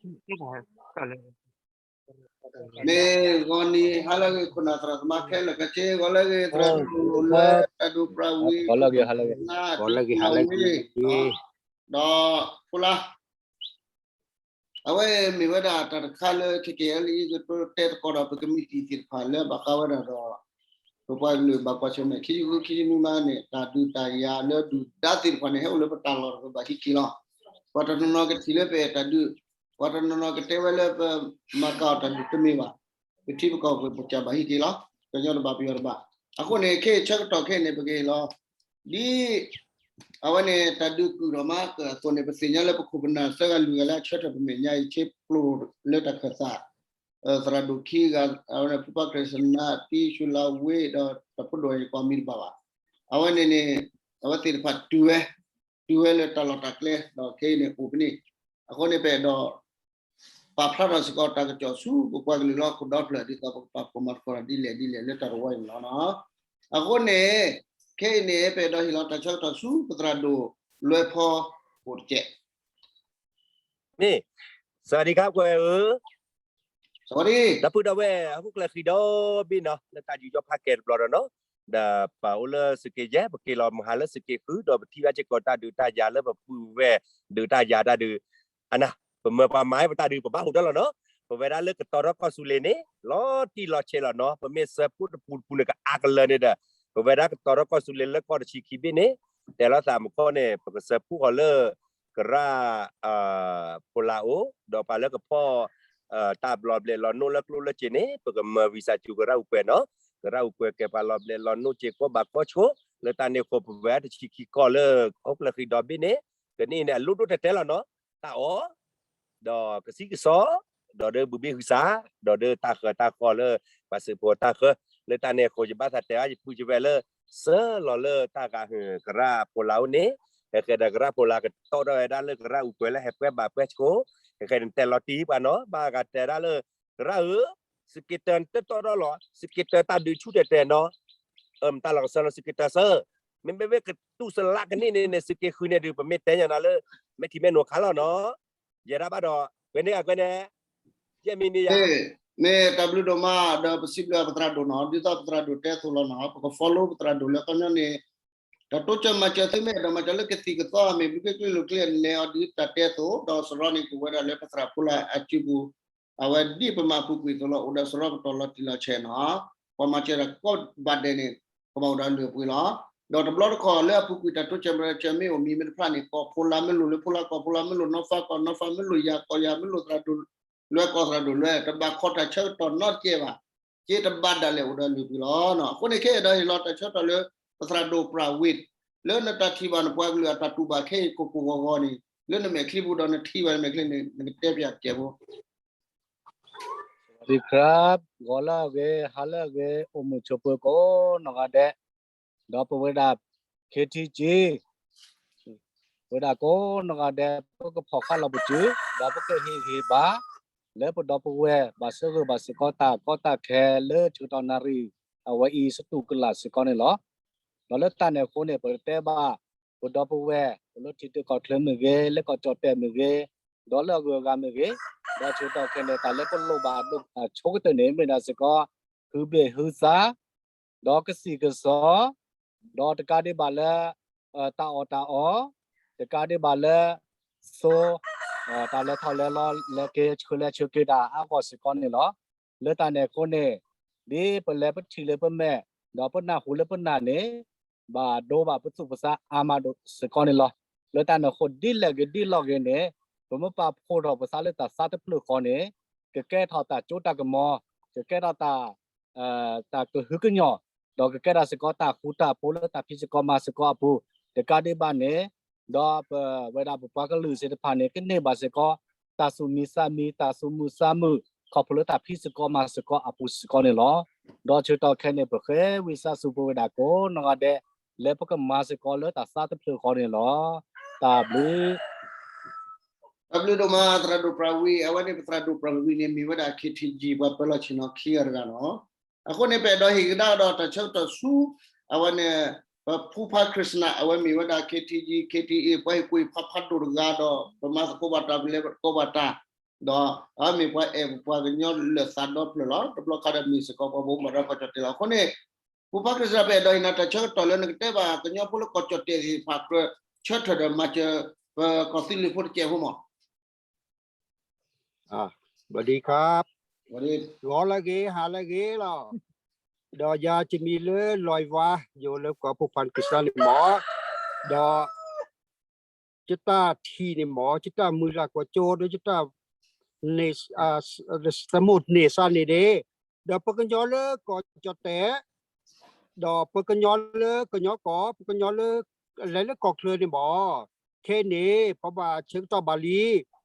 မ့ၢ်ဂီၤနံၤဟါလၢအဂ့ၤ ခိၣ်နၢ်သရၣ်သမါခဲလၢာ်ခဲဆ့ ဂီၤလၢအဂ့ၤ သရၣ်ဒိၣ်လၢတၢ်ဒိၣ်ပြးဝံၤ ခိၣ်နၢ် ခိၣ်နၢ်ဝံၤ ဒီးဖိလါ အဝဲမ့ၢ်ဝဲဒၣ်တၢ်တခါလၢ ခဲကဲလံ ကတဲသကိးဒီး ပကမံးတံာ်သ့ၣ်တဖၣ်လၢ ဘၣ်ဃးဝဲဒၣ်ဒီး ပပှၤကလုာ်ဘၣ်ကွၢ်ဆၢၣ်မဲာ် ခံဆံဃု ခံဆံနွံမးန့ၣ် တၢ်ဒုးတၢ်ယၤလၢဒုၣ်ဒါသ့ၣ်တဖၣ်န့ၣ် ဟဲအိၣ်လၢပတၢ်လီၢ်တကဘၣ်ဟံးက့ၤလီၤ. ပှၤတနီၤနီၤကထံၣ်လၢပအဲၣ်တၢ်ဒုး, ပှၤတနီၤနီၤကတဲဝဲလၢပမၤကၤအီၤတၢ်ဒုးတမ့ၢ်ဘၣ်. ပထံပကီၢ်ပကစၢ်ဘၣ်ဟံးက့ၤလီၤ. ကညီတဘၣ်ပယီၤတဘၣ်. အဃိန့ၣ် ခဲအံၤဆၢကတီၢ်ခဲအံၤန့ၣ် ပကဟ့ၣ်လီၤ ဒ် အဝဲန့ၣ် တၢ်ဒုးကုၢ်ထီၣ်မးအသိးန့ၣ် ပသ့ၣ်ညါလၢပခိၣ်ပနၢ်သၢဂၤလွံၢ်ဂၤလၢအဆၢထၢၣ်ပမဲာ်ညါအံၤ ဆ့ပျိၢ်လၢတၢ်ခၢၣ်သး သရၣ်ဒိၣ်ခံဂၤ အဝဲန့ၣ် ဖုပှၢ်ခရံာ်စနး တံၢ်ရှူလၤဝ့ ဒီးတၢ်ဖိဒိၣ်အံၤ ကိးမံၤတဘၣ်ဘၣ်. အဝဲန့ၣ်န့ၣ် အဝဲသ့ၣ်တဖၣ်တုၤဝဲ တုၤဝဲလၢတၢ်လီၢ်တၢ်ကျဲ ဒီးခဲအံၤန့ၣ်အိၣ်ဖဲန့ၣ်. အဃိန့ၣ် ပအဲၣ်ဒိး ပာ်ဖျါထီၣ်စ့ၢ်ကီးတၢ်ကစီၣ်ဆူပပှၤကလုာ်လၢဟီၣ်ခိၣ်ဒီဖျၢၣ် ဒ်သိးပကပာ်ဖှိၣ်မၤသကိးတၢ်ဒ်လဲၣ်ဒ်လဲၣ်လၢတၢ်တဝီအံၤန့ၣ်လီၤ. အဃိန့ၣ် ခဲအံၤန့ၣ် ပအဲၣ်ဒိးဟ့ၣ်လီၤတၢ်ဆၢကတီၢ်ဆူပသရၣ်ဒိၣ်လွဲဖီအိၣ်တကဲး မ့ၢ် စဝၤဒံခါကွဲးဧၢ, စဝၤဒံ ဒီပုၢ်ဒီဝဲၢ် ဟီၣ်ခိၣ်ချၢဃံဒီဘ့ၣ်နီၤ လၢတၢ်ယူးယီၣ်ဖးကဲတဘျီဒီးနီၤ, ဒီးပအိၣ်လၢသုးက့ယဲၢ် ပက့ၤလီၤမုၢ်ဟါလၢသုးက့ဃု ဒီးပထံၣ်ဘၣ်စ့ၢ်ကီးတၢ်ဒုးတၢ်ယၤလၢပပုၢ်ဝဲၢ်ဒုးတၢ်ယၤတၢ်ဒုး, အနၤ ပမၢပှၤမၤပတၢ်ဒုး ပဘၣ်ဟူးဒီးလီၤနီၤ, ပဝဲဒၣ်လၢကတီၤထီၣ်ကီၢ်သူလ့ၤန့ၣ် လီၤတံၢ်လီၤဆဲးလီၤနီၤ, ပမ့ၢ်ဆၢဖိတပူၤတပူၤန့ၣ် ကအါကလၢာ်န့ၣ်ဒီး ပဝဲဒၣ်ကတီၤထီၣ်ကီၢ်သူလ့ၤလၢကီၢ်တဆံခံဘ့ၣ်န့ၣ် တဲလီၤသးမူကီၢ်န့ၣ် ပကဆၢဖှိၣ်ဃီၤလၢ ကရၢ် ဖိလါအိၣ် ဒီးပှၤလၢကဖီၣ် တၢ်ဘျီဘျဲးလီၤနိၣ်လၢကျိၣ်လၢစ့န့ၣ် ပကမၤ visa ကၠူကရၢ်အူကွဲၤနီၤ, ကရၢ်အူကွဲၤကဲပှၤလီၤဘျဲးလီၤနိၣ်စ့ကိးဘၣ်ကိးဆိ, လၢတၢ်န့ၣ်အဃိ ပဝဲတဆံခံကီၢ်လၢ ဟီၣ်ခိၣ်ချၢဃံဒီဘ့ၣ်န့ၣ် ကနံၣ်အံၤန့ၣ် အလိၣ်ဒိၣ်တဲာ်တဲာ်လီၤနီၤ, တၢ်အီၣ် ဒီးကဆံးကစီၣ်, ဒီးဒုးဘုဘ့ၣ်ဟုသၣ်, ဒီးဒုးတၢ်ဃၢၤတၢ်ဃီၤလၢ ပှၤစံးဖိတၢ်ဃၢၤ, လၢတၢ်န့ၣ်အဃိ ယဘၣ်သးတဲအါယပုၢ်ယဝဲၢ်လၢ ဆှၢလီၤလၢတၢ်ဂၤဟုကရၢ်ဖိလါအိၣ်န့ၣ်, ဟဲဃဲဒီးကရၢ်ဖိလါကတီၢ်ထီၣ်ဝဲဒၣ်လၢကရၢ်အူကွဲၤလၢဟဲပှဲၤဘၣ်ပှဲၤဆိ, ဟဲဃဲန့ၣ်တဲလီၤတံၢ်ပှၤနီၤ, ဘၣ်ဂၤတဲဒၣ်လၢ ကရၢ်ဧၢ စက့တၢတတီၢ်ထီၣ်လီၤ, စက့တၢတၢ်ဒုးဆူၣ်တဲာ်တဲာ်နီၤ အၢ မတၤလီၤကဆှၢလီၤ စက့တၢဆၢ, မ့မ့ၢ်ကတူၢ်စလးကန့ၣ်န့ၣ်န့ၣ် စက့ဃုန့ၣ်ဒုး ပမ့ၢ်တဲညါနၤလၢ မဲာ်ထံမဲာ်နိခါလီၤနီၤ, ယဲဒၣ်ဘၣ်ဒီး ကွဲန့ၢ်ဂၤကွဲန့ၢ်, ယဲၢ်မံၤန့ၣ်ယၤ မ့ၢ်တၢ်ဘျုးဒိၣ်မး ဒီးပစံးဘျုးပသရၣ်ဒိၣ်နီၤ, ဒ်သိးပသရၣ်ဒိၣ်တဲအသိးလီၤနီၤ, ပက follow ပသရၣ်ဒိၣ်လၢခီပညီန့ၣ်, တၢ်တိစၢၤမၤစၢၤသုမ့ၢ်အဲၣ်ဒိးမၤစၢၤလၢကသံၣ်ကသီအမ့ၢ်ဘျုးက့ကျ့လိာ်ကျ့လဲၤအီၤဒ်တၢ်တဲအသိး, ဒီးစရီန့ၣ်ကအိၣ်ဝဲဒၣ်လၢပသရၣ်ဖိလါအစုပူၤ, အဝဲဒ်ပမၤပူၤကွံာ်အသိးလီၤ, အိၣ်ဒီးစရီကတီၢ်လီၤတံၢ်လီၤဆဲးနီၤ, ပှၤမၤစၢၤတၢ်ကိးဘၣ်ဒဲးန့ၣ် ကဘၣ်အိၣ်ဒီးအလုၢ်အပှ့ၤလီၤ. ဒီးတဘျီတခီၣ်လၢအပူၤကွံာ်တၢ်တိစၢၤမၤစၢၤမ့ၢ်အိၣ်မံၤမ့ၢ်တဖျါန့ၣ် ကီၢ်ဖိလါမ့ၢ်လိၣ်လၢဖိလါကီၢ်ဖိလါမ့ၢ်လိၣ်နီၢ်ဖးကီၢ်နီၢ်ဖးမ့ၢ်လိၣ်ယၤကီၢ်ယၤ မ့ၢ်လိၣ်သရၣ်ဒိၣ်လွဲၢ်ကီၢ်သရၣ်ဒိၣ်လွဲၢ် တဘၣ်ခီတၢ်ဆၢကတီၢ်နီတကဲဘၣ်, က့တဘၣ်ဒၣ်လဲာ်အိၣ်ဒီးအလုၢ်အပှ့ၤလီၤ. အဃိန့ၣ်ခဲအံၤဒီးဟ့ၣ်လီၤတၢ်ဆၢကတီၢ်လၢ ပသရၣ်ဒိၣ်ပြၢ်ဝ့ၢ် လၢနတၢ်ထံၣ်ဘၣ်နပှၤကလုာ်အတၢ်တူၢ်ဘၣ်ခဲအံၤကိၢ်ကိၢ်ဂီၤဂီၤန့ၣ် လၢနမဲာ်ချံပူၤဒီးနထံၣ်ဘၣ်နမဲာ်ချံန့ၣ် နကတဲပၠးတကဲးဖိ စဝၤဒံခရၣ်, ဂီၤလၢအဂ့ၤ ဟါလၢအဂ့ၤ အိၣ်မုာ်ဆိးပၢၤကိးနီၢ်ဂၤဒဲး, ဒီးပဝဲဒၣ် ခ့ထံကံ ဝဲဒၣ်ကိးနီၢ်ဂၤဒဲး ပကဖီၣ်ဃာ်လီၤပစု, ဒီးပကဟ့ၣ်ဂံၢ်ဘါ လၢပဒီပုၢ်ဝဲၢ် ဘၣ်ဆၢဂ့ၤဘၣ်စ့ၢ်ကီးတၢ်ကီတၢ်ခဲလၢဆၢကတီၢ်နၣ်ရံၣ် အဝဲအံၤစတူးကလာ်စ့ၢ်ကီးန့ၣ်လီၤ. ဒီးလၢတၢ်န့ၣ်အဃိန့ၣ် ပတဲဘၣ် ပဒီပုၢ်ဝဲၢ် လၢထံတၢၣ်ကီၢ်ချၢမ့ၢ်ဂ့ၤ, လၢကီၢ်ကၠီၣ်တဲၣ်မ့ၢ်ဂ့ၤ, ဒီးလၢအဂုၤအဂၤမ့ၢ်ဂ့ၤ, ဒီးဆၢကတီၢ်ခဲအံၤန့ၣ် တၢ်လၢပလိၣ်ဘၣ်ဒိၣ်အဆိကတၢၢ်န့ၣ် မ့ၢ်ဒၣ်စ့ၢ်ကီး ဟုဘ့ၣ်ဟုသၣ် ဒီးကသံၣ်ကစီၣ်, ဒီးတကးဒံးဘၣ်လၢ တၢ်အီၣ်တၢ်အီ, တကးဒံးဘၣ်လၢ သိ တၢ်လဲၤထီၣ်လဲၤလီၤ လဲၤက့ၤဆှၢလဲၤဆှၢက့ၤတၢ်အါဂီၢ်စ့ၢ်ကီးန့ၣ်လီၤ. လၢတၢ်န့ၣ်အဃိန့ၣ် ဒ်ပလဲၤပထံၣ်လၢပမဲာ် ဒီးပနၢ်ဟူလၢပနၢ်န့ၣ် ဘၣ်ဒိဘၣ်ပသူၣ်ပသးအါမးဒိၣ်စ့ၢ်ကီးန့ၣ်လီၤ. လၢတၢ်န့ၣ်အဃိ ဒ်လဲၣ်ဂ့ၤဒ်လဲၣ်ဂ့ၤန့ၣ် ပမ့ၢ်ပာ်ဖှိၣ်ထီၣ်ပသးလၢတၢ်သးတဖျၢၣ်ဃီန့ၣ် ကကဲထီၣ်တၢ်စိတၢ်ကမီၤ, ကကဲထီၣ်တၢ် တၢ်ကဟုကညီၢ်, ဒီးကကဲထီၣ်စ့ၢ်ကီးတၢ်ဃူတၢ်ဖိးလၢတၢ်ဖံးစ့ၢ်ကီးမၤစ့ၢ်ကီးအပူၤ, တကးဒံးဘၣ်န့ၣ် ဒီးပဝဲဒၣ်ပပှၤကလုာ်သ့ၣ်တဖၣ်န့ၣ် ကန့ၢ်ဘၣ်စ့ၢ်ကီး တၢ်သူၣ်မံသးမံ တၢ်သူၣ်မုာ်သးမုာ် ခီဖျိလၢတၢ်ဖံးစ့ၢ်ကီးမၤစ့ၢ်ကီးအပူၤစ့ၢ်ကီးန့ၣ်လီၤ. ဒီးဆၢကတီၢ်ခဲအံၤန့ၣ် ပဃ့ဝံသးစူၤပဝဲဒၣ်ကိးနီၢ်ဂၤဒဲး လၢပကမၤစ့ၢ်ကီးလၢတၢ်သးတဖျၢၣ်ဃီန့ၣ်လီၤ. တၢ်ဘျုး တၢ်ဘျုးဒိၣ်မး သရၣ်ဒိၣ်ပြၢ်ဝံၤ, အဝဲန့ၣ်ပသရၣ်ဒိၣ်ပြၢ်ဝံၤန့ၣ် မ့ၢ်ဝဲဒၣ် ခ့ထံကံ ပှၤပၢၤလီၢ်ဆ့ၣ်နီၤခံဂၤတဂၤလီၤ. အဃိန့ၣ် ပအဲၣ်ဒိးဟ့ၣ်ကဒါဒီးတၢ်ဆၢကတီၢ်ဆူ အဝဲန့ၣ် ပဖုဖါခရံာ်စနး အဝဲမ့ၢ်ဝဲဒၣ် ခ့ထံကံ ခ့ထံအ့ ပှၤဟ့ၣ်ကူၣ်ဟ့ၣ်ဖးဖးဒိၣ်တဂၤဒီး ပမၤသကိးဘၣ်တၢ် ပလဲၤသကိးဘၣ်တၢ် ဒီးအဝဲမ့ၢ်ပှၤအဲၣ်ပပှၤကညီလၢာ်သးဒီဖျၢၣ်လီၤ. တဘျီခါဒီးမ့ၢ်စ့ၢ်ကီးပှၤဘိးဘၣ်ဒီးကီၢ်ကၠီၣ်တဲၣ်လီၤ. အဃိန့ၣ် ဖိဖါခရံာ်စနၢ် ပအဲၣ်ဒိးဟ့ၣ်နၤတၢ်ဆၢကတီၢ်လၢနကတဲဘၣ်ကညီဖိလၢကီၢ်ကၠီၣ်တဲၣ်သ့ၣ်တဖၣ်ကြၢးဆၢထၢၣ်ဒီးမၤစၢၤ ပကီၢ်သူလ့ၤဖိတစဲးဖိမး စဝၤဒံခါ ဂီၤလၢအဂ့ၤ ဟါလၢအဂ့ၤလီၤ. ဒီးယၤယမံၤလၢလီၤဝါ ယအိၣ်လၢကီၢ်ဖိဖါခရံာ်စနၢ်န့ၣ်မး, ဒီး ယတၢ်ထံၣ်န့ၣ်မး ယတၢ်မုၢ်လၢ်ကွၢ်စိဒီး ယတၢ် သးမိၣ်န့ၢ်စါန့ၣ်ဒၣ်, ဒီးပကညီလၢကီၢ်ကၠီၣ်တဲၣ် ဒီးပကညီလၢကညီကီၢ် ပကညီလၢ လဲၤလၢကီၢ်ချၢန့ၣ်မး, ခဲအံၤန့ၣ် ပဘၣ်ဆၢကတီၢ်ဘၣ်လံ,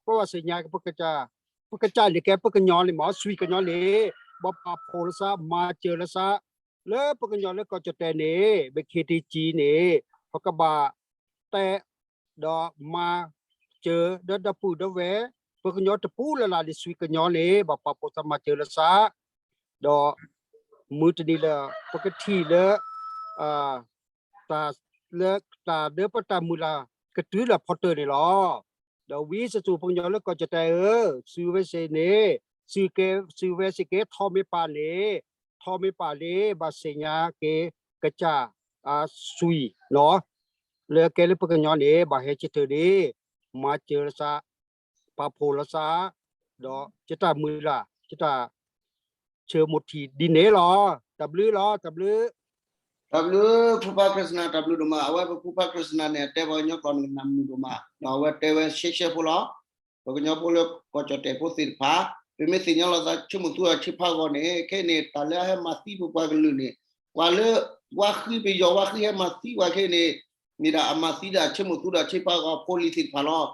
ပဘၣ်သ့ၣ်ညါ ပကစၢ်န့ၣ်ကဲ ပကညီန့ၣ်မး ဆွံကညီန့ၣ် ဘၣ်ပာ်ဖှိၣ်လၢစါ မၤစၢၤလၢစါ, လၢပကညီလၢကီၢ်ကၠီၣ်တဲၣ်န့ၣ် ဘၣ်ခဲတံကံန့ၣ် ပကဘၣ်တဲ ဒီးမၤစၢၤ ဒီးဒီပုၢ်ဒီဝဲၢ် ပကညီတပူၤလၢ်လၢ်န့ၣ် ဆွံကညီန့ၣ် ဘၣ်ပာ်ဖှိၣ်သးမၤစၢၤလၢစါ, ဒီးမုၢ်တနံၤလၢ ပကထံၣ်လၢ တၢ်လၢ တၢ်လၢပတၢ်မုၢ်လၢ်ကတုၤလၢဖီတၢၢ်န့ၣ်လီၤ. ဒီးဝံသးစူၤပကညီလၢကီၢ်ကၠီၣ်တဲၣ်ဧၢ, စူးဝဲစ့ၢ်န့ၣ် စူးကဲ စူးဝဲစ့ၢ်ကဲ ထီၣ်မ့ၢ်ပၢ်န့ၣ်, ထီၣ်မ့ၢ်ပၢ်န့ၣ် ဘၣ်သ့ၣ်ညါက့ၤ ကစၢ် အဆွံ လၢကဲလၢပကညီန့ၣ် ဘၣ်ဟဲဆၢထၢၣ်န့ၣ် မၤစၢၤလၢစါ ပာ်ဖှိၣ်လၢစါ, ဒီးယတၢ်မုၢ်လၢ် ယတၢ်ဆၢမိၣ်ထံၣ်ဒ်န့ၣ်လီၤ. တၢ်ဘျုးလီၤ တၢ်ဘျုး တၢ်ဘျုး ဖိဖါခရံာ်စနၢ် တၢ်ဘျုးဒိၣ်မး. အဝဲပဖိဖါခရံာ်စနၢ်န့ၣ် အတဲပှၤကညီကျိာ်န့ၣ် နၢ်မုာ်ဒိၣ်မး, ဒီးအဝဲတဲဝဲရှဲရှဲဖိလီၤ. ပကညီဖိလၢကီၢ်ကၠီၣ်တဲၣ်ဖိသ့ၣ်တဖၣ် ပမ့ၢ်သ့ၣ်ညါလီၤသး ဆၢမုၢ်သူဒီးဆ့ဖးဂီၤန့ၣ် ခဲအံၤန့ၣ် တၢ်လၢအဟဲမၤသံပပှၤကလုာ်န့ၣ် ပှၤလၢ ဝါဃံ ပယီၤဝါဃံဟဲမၤသံပှၤခဲအံၤန့ၣ် မ့ၢ်ဒၣ်အမၤသံဒၣ်ဆၢမုၢ်သူဒီးဆ့ဖးဂီၤဖိလံၤသ့ၣ်တဖၣ်လီၤ.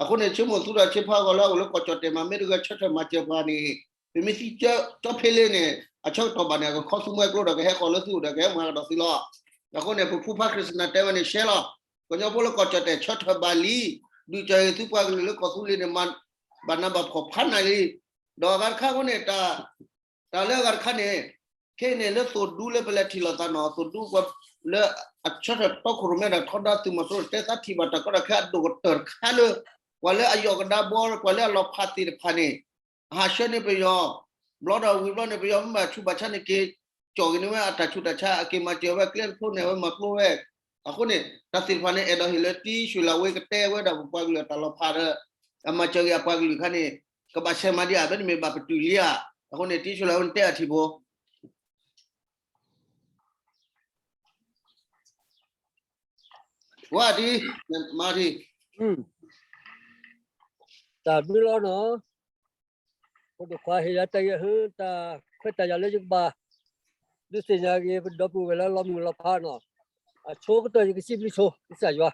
အဃိန့ၣ် ဆၢမုၢ်သူဒီးဆ့ဖးဂီၤလၢအအိၣ်လၢကီၢ်ကၠီၣ်တဲၣ်မး မ့ၢ်တဂၤဆၢထၢၣ်မၤစၢၤပှၤန့ၣ် ပမ့ၢ်သံကၠီဖဲလ့န့ၣ် အဆၢကတီၢ်ဘၣ်န့ၣ် အကခီဆူမွဲကျိဒီး ကဟဲဃီၤလၢသုအိၣ်ဒီး ကဟဲမၤကဒီးသုလီၤ. အဃိန့ၣ် ပဖိဖါခရံာ်စနၢ်တဲဝဲန့ၣ်ရှဲလီၤ. ကညီဖိလၢကီၢ်ကၠီၣ်တဲၣ် ဆၢထၢၣ်ဘၣ်လံ, ဒုးကၠီၣ်ဟ့ၣ်သုပှၤကလုာ်လၢကီၢ်သူလ့ၤန့ၣ် ဘၣ်နးဘၣ်ဖှီၣ်ဖးနးလံ. ဒီးအဂၤတခါအဃိန့ၣ် တၢ်လၢအဂၤတခါန့ၣ် ခဲအံၤန့ၣ် လၢသိၣ်ဒူလၢပလဲၤထံၣ်လိာ်သးနီၤ သိၣ်ဒူပှၤလၢအဆၢထၢၣ်တီခိၣ်ရိၣ်မဲဒီးထီဒါသုးမီၤစိရိၤ တဲသးထံၣ်ဘၣ်တၢ်ကီတၢ်ခဲအဒိၣ်ကတၢၢ်တခါလၢ ပှၤလၢအယီၢ်ကဒါဘီ ပှၤလၢအလီၤဖးသ့ၣ်တဖၣ်န့ၣ် ဟးဆှၢန့ၢ်ပယီၤ ဘျီဒီးဝံၤဘျီန့ၣ် ပယီၤမ့ၢ်ဘၣ်ဆူးဘၣ်ဆါန့ၣ် က့ၤကၠီၣ်က့ၤန့ၢ်ဝဲအတၢ်ဆူးတၢ်ဆါ အက့ၤမၤစၢၤဝဲကျဲတဖျိန့ၣ် အဝဲမၤကျိဝဲ. အဃိန့ၣ် တၢ်သ့ၣ်တဖၣ်န့ၣ် အဲၣ်ဒိးဟ့ၣ်လၢတံၤဆူၣ်လၢဝဲကတဲဝဲဒၣ်ပပှၤကလုာ်အတၢ်လီၤဖးဒီး အမၤစၢၤက့ၤအပှၤကလုာ်အခါန့ၣ် ကဘၣ်ဆဲးမၤဒံးဧါ မ့တမ့ၢ်ဘၣ်ပတုာ်လံဧါ. အဃိန့ၣ် တံၤဆူၣ်လၢဝဲတဲအထံၣ်ဖိ ဝါထံ မၤထံ တၢ်ဘျုးလီၤနီၤ, ဖိဒိၣ်ခွါဟ့ၣ်ယၤတၢ်ခွဲးတၢ်ယာ်လၢယကဘၣ် ဒုးသ့ၣ်ညါက့ၤ ပဒီပုၢ်ဝဲၢ်လၢလီၤမုၢ်လီၤဖးနီၤ, အဆိကတၢၢ်ယကစံးဘျုးဆိ ကစၢ်ယွၤ,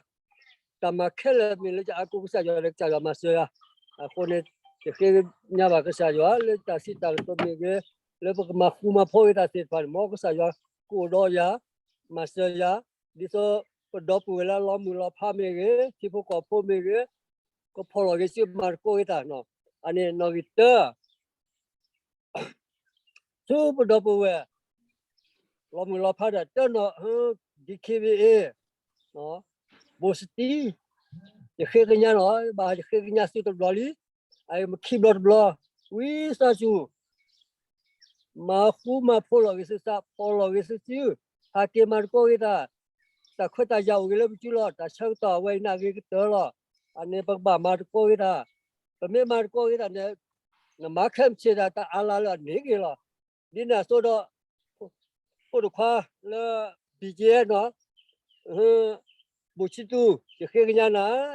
တၢ်မၤခဲလၢာ်မ့ၢ်လၢယအါကိးကစၢ်ယွၤဒီး ကစၢ်ယွၤမၤစၢၤယၤ, အဃိန့ၣ် ယဃ့ကညးဘၣ်ကစၢ်ယွၤလၢတၢ်စံးတၢ်ကတိၤမ့ၢ်ဂ့ၤ, လၢပကမၤဃူမၤဖိးက့ၤတၢ်သ့ၣ်တဖၣ်န့ၣ် မ်ကစၢ်ယွၤကအိၣ်ဒီးယၤ, မၤစၢၤယၤ, ဒ်သိးပဒီပုၢ်ဝဲၢ်လၢလီၤမုၢ်လီၤဖးမ့ၢ်ဂ့ၤ, ထံဖိကီၢ်ဖိမ့ၢ်ဂ့ၤ, ကဖီၣ်လီၤဂ့ၤဆူမၤသကိးက့ၤတၢ်နီၤ, အန့ၣ်နီၣ်ဂံၢ်တၢ ဆူပဒီပုၢ်ဝဲၢ် လီၤမုၢ်လီၤဖးဒီးတၢနီၤ DKBA ဘိၣ်စတံ ယဃ့ကညးနီၤ ဘၣ်ယဃ့ကညးသုတဘျီလံ, အမ့ၢ်ခံဘျီတဘျီ, ဝံသးစူၤ မၤဃူမၤဖိးလီၤဂ့ၤသုသး ဖီၣ်လီၤဂ့ၤသုစု, ဟးက့ၤမၤသကိးက့ၤတၢ်, တၢ်ခွဲးတၢ်ယာ်အိၣ်ဂ့ၤလၢပစုလီၤ, တၢ်ဆၢကတီၢ်အဝဲအံၤန့ၣ်ဂ့ၤကတၢၢ်လီၤ, အန့ၣ်ပကဘၣ်မၤသကိးက့ၤတၢ်, ပမ့ၢ်မၤသကိးက့ၤတၢ်န့ၣ် နမၤခဲမုၢ်ဆ့ၣ်တၢ် တၢ်အါလါလၢအန့ၢ်က့ၤလီၤ, ဒ်န့ၣ်အသိးဒီး ဖိဒိၣ်ခွါလၢ BGF နီၤ ဘိၣ်ဆံသူ ယဃ့ကညးနၤ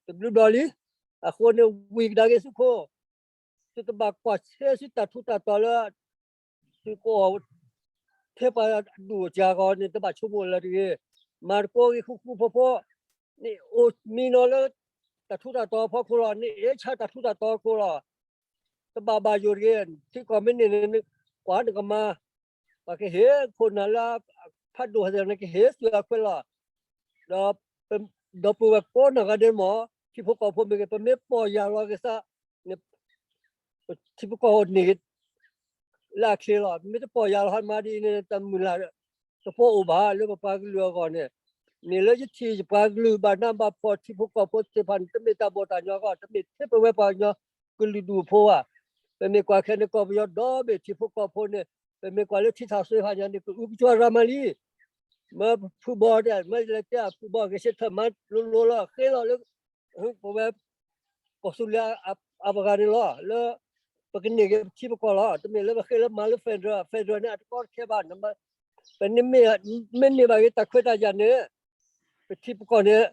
တဘျုးဘျီလံ, အဃိန့ၣ်ဝံၤကဒါက့ၤသုခိၣ်, သုတဘၣ်ကွၢ်ဆၢဆူတၢ်ထူးတၢ်တီၤလၢ သုကအိၣ် ထဲပှၤဒူၣ်အစှၤဂီၤန့ၣ် တဘၣ်ဆိကမိၣ်လၢၤတဂ့ၤ, မၤသကိးက့ၤဃူဃူဖိးဖိး, န့ၣ်အိၣ်မံနီၤလၢ တၢ်ထူးတၢ်တီၤအဖီခိၣ်လီၤ, န့ၣ်အ့ၣ်ဆၣ်တၢ်ထူးတၢ်တီၤအခိၣ်လီၤ, တဘၣ်ဘၣ်ယိၣ်တဂ့ၤ, ထံကီၢ်မ့ၢ်န့ၢ်န့ၣ် ကွၢ်နကမၤ, ပှၤကဟ့ၣ်ခိၣ်နၢ်လၢ ဖးဒိၣ်ဟဲသ့ၣ်န့ၣ် ကဟ့ၣ်သုအခွဲးလီၤ, ဒီးပဒီပုၢ်ဝဲၢ်ကိးနီၢ်ဂၤဒဲးမ့ၢ် ထံဖိကီၢ်ဖိမ့ၢ်ဂ့ၤ ပမ့ၢ်ပီၢ်ယၢ်လီၤက့ၤသးန့ၣ် ထံဖိကီၢ်ဖိန့ၣ် လၢအချ့လီၤ, မ့ၢ်တပီၢ်ယၢ်လီၤဟးမၤဒ်အံၤန့ၣ် တၢ်မုၢ်လၢ်တပီၢ်အိၣ်ဘၣ်လၢပပှၤကလုာ်အဂီၢ်န့ၣ်, မ့ၢ်လၢယထံၣ်ယပှၤကလုာ်ဘၣ်နးဘၣ်ဖှီၣ်ထံဖိကီၢ်ဖိသ့ၣ်တဖၣ်န့ၣ် တမ့ၢ်တၢ်ဘီၣ်တၢ်ညီအဂီၢ်, တမ့ၢ်ထဲပဝဲပှၤကညီ ကလုာ်ဒူၣ်ဖိဘၣ်. ပမ့ၢ်ကွၢ်ခဲန့ၣ် ကီၢ်ပယီၤဒီဘ့ၣ်ထံဖိကီၢ်ဖိန့ၣ် ပမ့ၢ်ကွၢ်လၢထံထၣ်စွ့ဖးညါန့ၣ် ကအုကစွါရၤမၤလံ. မ့ၢ်ဖုဘီတဲ မ့ၢ်လဲၤတဲအဖုဘီ ဂဲၤဆၢထၢၣ်မၤလိလိလီၤ ဃ့လီၤလၢ ပဝဲ ကီၢ်သူလ့ၤအပှၤဂၤန့ၣ်လီၤ. လၢ ပကန့ၢ်က့ၤပထံပကီၢ်လီၤ. တမ့ၢ်လၢပဃ့လၢမၤလၢ federal, federal န့ၣ် အတကီတခဲဘၣ်. ပန့ၢ်မ့ၢ် မ့ၢ်န့ၢ်ဘၣ်က့ၤတၢ်ခွဲးတၢ်ယာ်န့ၣ် ပထံပကီၢ်န့ၣ်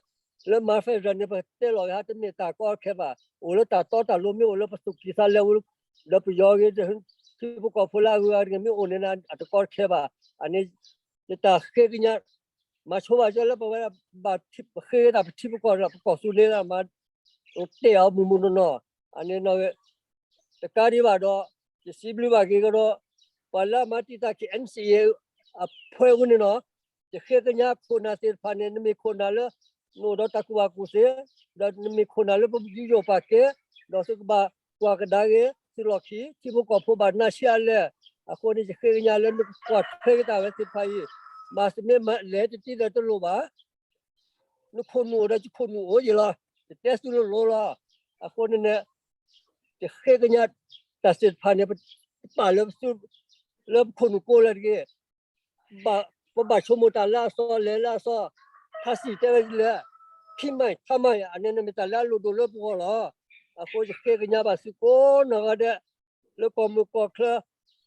လၢမၤ federal န့ၣ် ပတဲလီၤဂ့ၤဟါ တမ့ၢ်တၢ်ကီတခဲဘၣ်. အိၣ်လၢတၢ်တီတၢ်လိၤမ့ၢ်အိၣ်လၢပသူၣ်ကံၢ်သးလဲ ဒီးပယီၤဂ့ၤ ထံဖိကီၢ်ဖိလၢအဂုၤအဂၤတဂ့ၤ မ့ၢ်အိၣ်န့ၣ် အတကီတခဲဘၣ်. အန့ၣ် ယတၢ်ဃ့ကညး မၤဆိဘၣ်ကၢလၢပဝဲ ဘၣ်ပဃ့တၢ်ပထံပကီၢ်ဒီး ပကီၢ်သူလ့ၤမၤ တဲအီၤမုၢ်မုၢ်နီၢ်နီၢ် အန့ၣ်နီၢ်ဂ့ၤ တကးဒံးဘၣ်ဒီး ယစံးဘျုးဘၣ်က့ၤကဒီး ပှၤလၢအမၤတံာ်တာ်က့ၤ NCA အဖၢအူန့ၣ်နီၢ်, ယဃ့ကညးခိၣ်နၢ်သ့ၣ်တဖၣ်န့ၣ် နမ့ၢ်ခိၣ်နၢ်လၢ နအိၣ်ဒီးတၢ်ကူၣ်ဘၣ်ကူၣ်သ့, ဒီးနမ့ၢ်ခိၣ်နၢ်လၢပယူးယီၣ်ပာ်ကဲ, ဒီးသုကဘၣ်ကွၢ်ကဒါက့ၤ သုလီၢ်ခံ ထံဖိကီၢ်ဖိဘၣ်နါဆံးအါလဲၣ်. အဃိန့ၣ် ယဃ့ကညးလၢနကကွၢ်ထွဲက့ၤတၢ်ဝဲသ့ၣ်တဖၣ်အံၤ, မၤတမ့ၢ်မၤလဲၤတတံၢ်ဒီးတလိၣ်ဘၣ် နခိၣ်နူာ်အိၣ်ဒီးယခိၣ်နူာ်အိၣ်ယံၤလီၤ. ယတဲသုလိၤလိၤလီၤ. အဃိန့ၣ်န့ၣ် ယဃ့ကညးတၢ်သ့ၣ်တဖၣ်န့ၣ် ပပာ်လၢသု လၢပခိၣ်နူာ်ကိးလၢတဂ့ၤ, ပဘၣ်ဆိကမိၣ်တၢ်လၢအသီလဲၤလၢအသီ, ထါစံၣ်တဲဝဲဒ်လဲၣ်, ခံမိုင် ထါမိုင် အန့ၣ်န့ၣ်မ့ၢ်တၢ်လၢအလိၣ်ဒိၣ်လၢပဂီၢ်လီၤ. အဃိယဃ့ကညးဘၣ်သုကိးနီၢ်ဂၤဒဲး လၢကီၢ်မုၢ်ကီၢ်ချၢ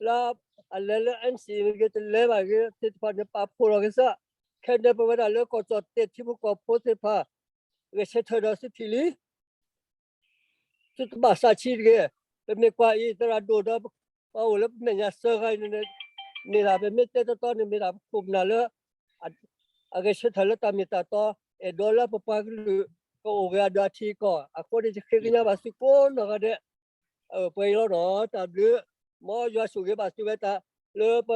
လၢအလဲၤလၢ NCA မ့ၢ်ဂ့ၤ တလဲၤဘၣ်ဂ့ၤ သ့ၣ်တဖၣ်န့ၣ် ပာ်ဖှိၣ်လီၤက့ၤသး, ခဲန့ၣ်ပဝဲဒၣ်လၢကီၢ်ကၠီၣ်တဲၣ်ထံဖိကီၢ်ဖိသ့ၣ်တဖၣ် ဂဲၤဆၢထၢၣ်ဒီးသုထံၣ်လံ သုတဘၣ်သးဆံးတဂ့ၤ. ပမ့ၢ်ကွၢ်အံၤ သရၣ်ဒိၣ်ဒီး ပှၤအိၣ်လၢပမဲာ်ညါသၢဂၤအံၤန့ၣ် မ့ၢ်ဒၣ်ပမ့ၢ်တဲတီတီန့ၣ် မ့ၢ်ဒၣ်ပခိၣ်ပနၢ်လၢ အဂဲၤဆၢထၢၣ်လၢတၢ်မ့ၢ်တၢ်တီ, အဲၣ်ဒိးလၢပပှၤကလုာ် ကအိၣ်ဂ့ၤအဒိးအထံအကီၢ်. အဃိန့ၣ် ယဃ့ကညးဘၣ်သုကိးနီၢ်ဂၤဒဲး ပှဲၤအံၤလီၤဒီး တၢ်ဘျုး မ်ယွၤဆိၣ်ဂ့ၤဘၣ်သုဝဲတၢ်လၢပ